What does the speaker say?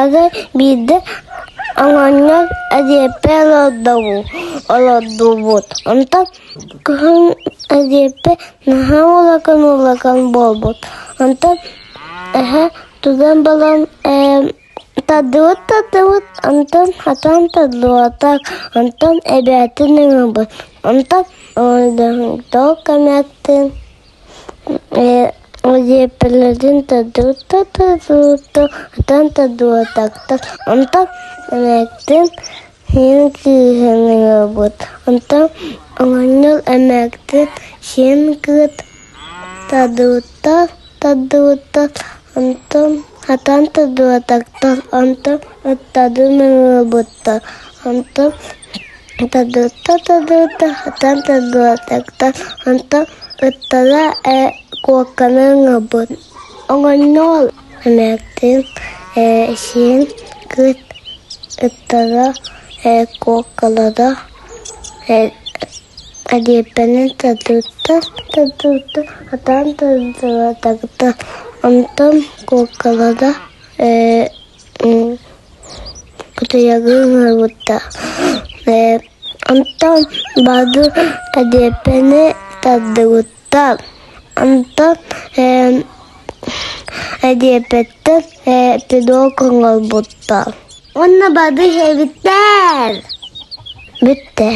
Арай биирдэ оҕонньор эриэппэ олордубут, онтон кыһын эриэппэ наһаа улахан-улахан буолбут, онтон эһэ туран баран тардыбыт-тардыбыт, онтон хатан тардыбатах, онтон эбээтин ыҥырбыт, онтон кэмээттин Эриэппэлэрин тардыбыт-тардыбыт, хатан тардыбатахтар, онтон эмээхсин сиэн кыыһын ыҥырбыт, онтон оҕонньор эмээхсин сиэн кыыс тардыбыттар, тардыбыттар, онтон хатан тардыбатахтар, онтон ыттарын ыҥырбыттар, онтон тардыбыттар, тардыбыттар, хатан тардыбатахтар, онтон Ыттара ээ куокканы ыҥырбыт, оҕонньор эмээхсин ээ сиэн кыыс ыттара ээ куоккалара ээ эриэппэни тардыбыттар тардыбыттар сатаан тардыбатахтар, онтон куоккалара ээ кутуйаҕы ыҥырбыттар ээ Онтон бары эриэппэни тардыбыттар, онтон эриэппэттэн пирог оҥорбуттар. Уонна бары сиэбиттэр. Бүттэ.